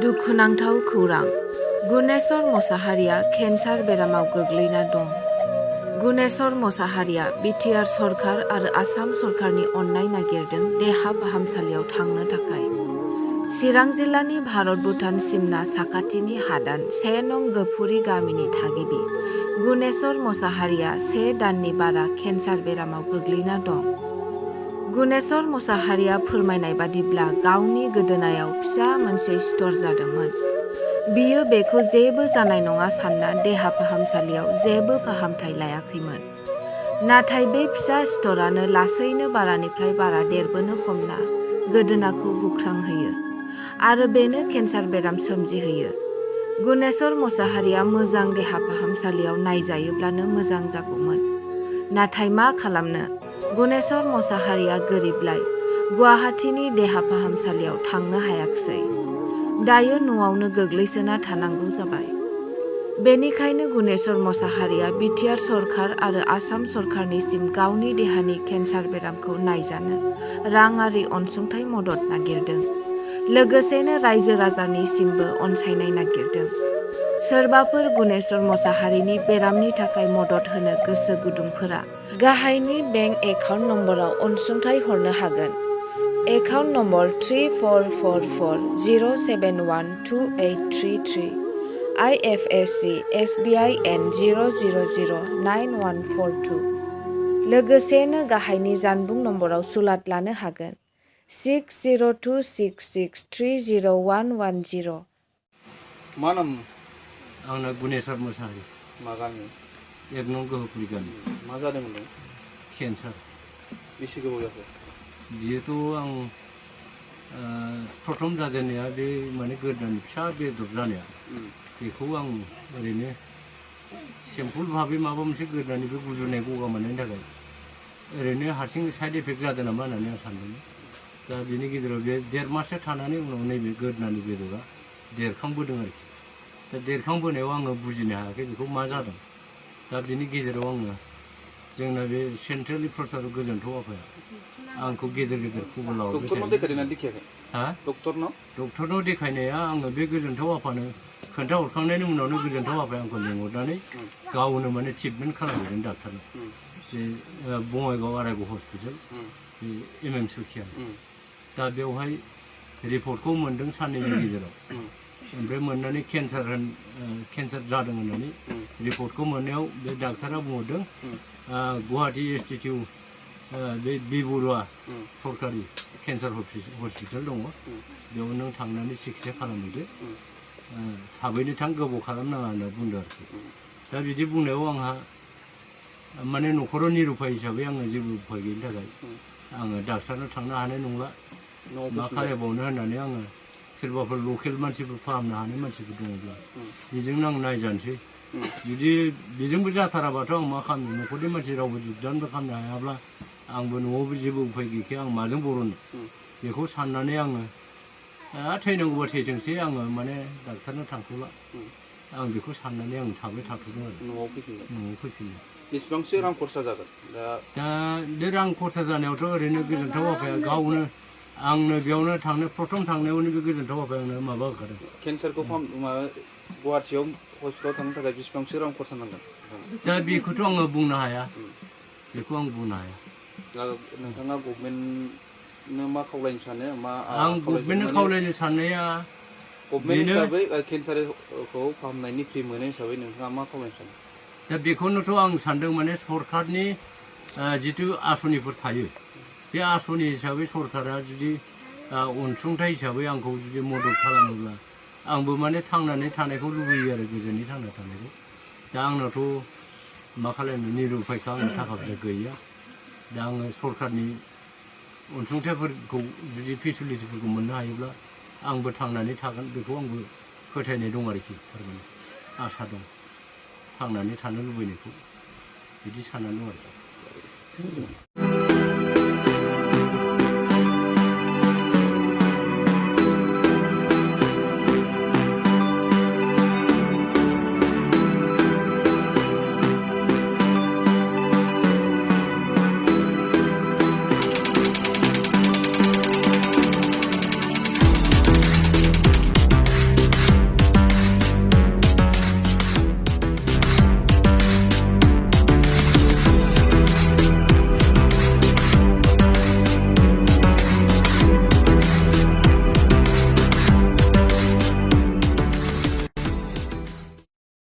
दुखुनांथाव खौरां गुनेश्वर मोसाहारिया केन्सार बेरामाव गोग्लैना दं। गुनेश्वर मोसाहारिया बिटिआर सरकार आरो आसाम सरकारनि अननाय नागिरदों देहा फाहामसालियाव थांनो थाखाय। चिरां जिल्लानि भारत भुटान सिमना साखाथिनि हादान 1 नं गोफुरि गामिनि थागिबि गुनेश्वर मोसाहारिया 1 दाननि बारा केन्सार बेरामाव गोग्लैना दं। गुनेश्वर मोसाहारिया फोरमायनाय बादिब्ला गावनि गोदोनायाव फिसा मोनसे सिथर जादोंमोन। बियो बेखौ जेबो जानाय नङा सानना देहा फाहामसालियाव जेबो फाहामथाय लायाखैमोन। नाथाय बे फिसा सिथरानो लासैनो बारानिफ्राय बारा देरबोनो हमना गोदोनाखौ बुख्रांहोयो आरो बेनो केन्सार बेराम सोमजिहोयो। गुनेश्वर मोसाहारिया मोजां देहा फाहामसालियाव नायजायोब्लानो मोजां जागौमोन। नाथाय मा खालामनो गुनेश्वर मोसाहारिया गोरिबलाय गुवाहाटीनि देहा फाहामसालियाव थांनो हायाखिसै। दायो न'आवनो गोग्लैसोना थानांगौ जाबाय। बेनिखायनो गुनेश्वर मोसाहारिया बिटिआर सरकार आरो आसाम सरकारनिसिम गावनि देहानि केन्सार बेरामखौ नायजानो राङारि अनसुंथाइ मदद नागिरदों। लोगोसेनो रायजो राजानिसिमबो अनसायनाय नागिरदों। सोरबाफोर गुनेश्वर मोसाहारिनि बेरामनि थाखाय मदद होनो गोसो गुदुंफोरा गाहायनि बेंक एकाउन्ट नम्बराव अनसुंथाइ हरनो हागोन। Account number 344407128333 IFSC SBI N 0009142 लोगोसेनो गाहायनि जानबुं नम्बराव सुलाद लानो हागोन 6026630110। मा नाम? आंना गुनेश्वर मोसाहारि। मा गामि? 1 नं गोहोपुरि गामि। मा जादोंमोन नों? केन्सार। बेसे गोबाव जाखो? बियोथ' आं प्रथम जाजेननाया बे माने गोदोनानि फिसा बेदर जानाया बेखौ आं ओरैनो सिम्पोल भाबै माबा मोनसे गोदोनानि बे गुजुनाय गगा मोननायनि थाखाय ओरैनो हारसिं साइड इफेक्ट जादों नामा होननानै आं सानदोंमोन। दा बिनि गेजेराव बे 1.5 माससो थानानै उनाव नैबे गोदोनानि बेदरा देरखांबोदों आरोखि। दा देरखांबोनायाव आङो बुजिनो हायाखै बेखौ मा जादों। दा बिनि गेजेराव आङो जोंना बे सेन्ट्रेलनि प्रसार गोजोनथाव आफाया आंखौ गेजेर गेजेर खबर लाहरबाय थायो। डक्टरनाव देखायदोंना देखायाखै? हा? डक्टरनाव देखायनाया आङो बे गोजोनथाव आफानो खोन्थाहरखांनायनि उनावनो गोजोनथाव आफाया आंखौ लिंहरनानै गावनो माने ट्रिटमेन्ट खालामहैदों डाक्टारनाव। बे बङाइगाव आरायग' हस्पिटाल बे MM सुखिया। दा बेवहाय रिपर्टखौ मोनदों साननैनि गेजेराव। ओमफ्राय मोननानै केन्सार जादों होननानै रिपर्टखौ मोननायाव बे डाक्टारा बुंहरदों गुवाहाटी इन्स्टिटिउट बे बि बरुवा सरकारि केन्सार हस्पिटाल दङ बेयाव नों थांनानै सिकित्सा खालामहैदो थाबैनो थां गोबाव खालामनाङा होनना बुंदों आरोखि। दा बिदि बुंनायाव आंहा माने न'खराव निरुपाय हिसाबै आङो जेबो उफाय गैयिनि थाखाय आङो डाक्टारनाव थांनो हानाय नंला मा खालामबावनो होननानै आङो सोरबाफोर लकेल मानसिफोर फाहामनो हानाय मानसिफोर दङब्ला बेजोंनो आं नायजानोसै। जुदि बेजोंबो जाथाराबाथ' आं मा खालामनो न'खरनि मानसि रावबो जुगदानबो खालामनो हायाब्ला आंबो न'आवबो जेबो उफाय गैखाया आं माजों बर'नो बेखौ साननानै आङो थैनांगौबा थैथोंसै आङो माने डाक्टारनाव थांथ'ला आं बेखौ साननानै आं थाबाय थाथ'दों आरो न'आव फैफिननो। बेसेबांसो रां खरसा जागोन? दा बे रां खरसा जानायावथ' ओरैनो गोजोनथाव आफाया गावनो आंनो बेयावनो प्रथम थांनायावनो बे गोजोनथाव आफाया आंनो माबा होखादों। केन्सारखौ गुवाहाटीयाव हस्पिटालाव थांनो थाखाय बेसेबांसो रां खरसा नांगोन? दा बेखौथ' आङो बुंनो हाया। बेखौ आं बुंनो हाया। नोंथाङा गभर्नमेन्टनो मा खावलायनो सानो? आं गभर्नमेन्टनो खावलायनो साननाया गभर्नमेन्ट हिसाबै केन्सारखौ फाहामनायनि फ्रि मोनो हिसाबै नोंथाङा मा खावलायनो सानो? दा बेखौनोथ' आं सानदों माने सरकारनि जिथु आसनिफोर थायो बे आसनि हिसाबै सरकारा जुदि अनसुंथाइ हिसाबै आंखौ जुदि मदद खालामोब्ला आंबो माने थांनानै थानायखौ लुबैयो आरो गोजोनै थांना थानायखौ। दा आंनावथ' मा खालामनो निरुपायखा आंनो थाखा फैसा गैया। दा आङो सरकारनि अनसुंथाइफोरखौ जुदि फेसिलिटिफोरखौ मोननो हायोब्ला आंबो थांनानै थागोन बेखौ आंबो फोथायनाय दं आरोखि थारमाने आसा दं थांनानै थानो लुबैनायखौ बिदि साननानै दं आरोखि।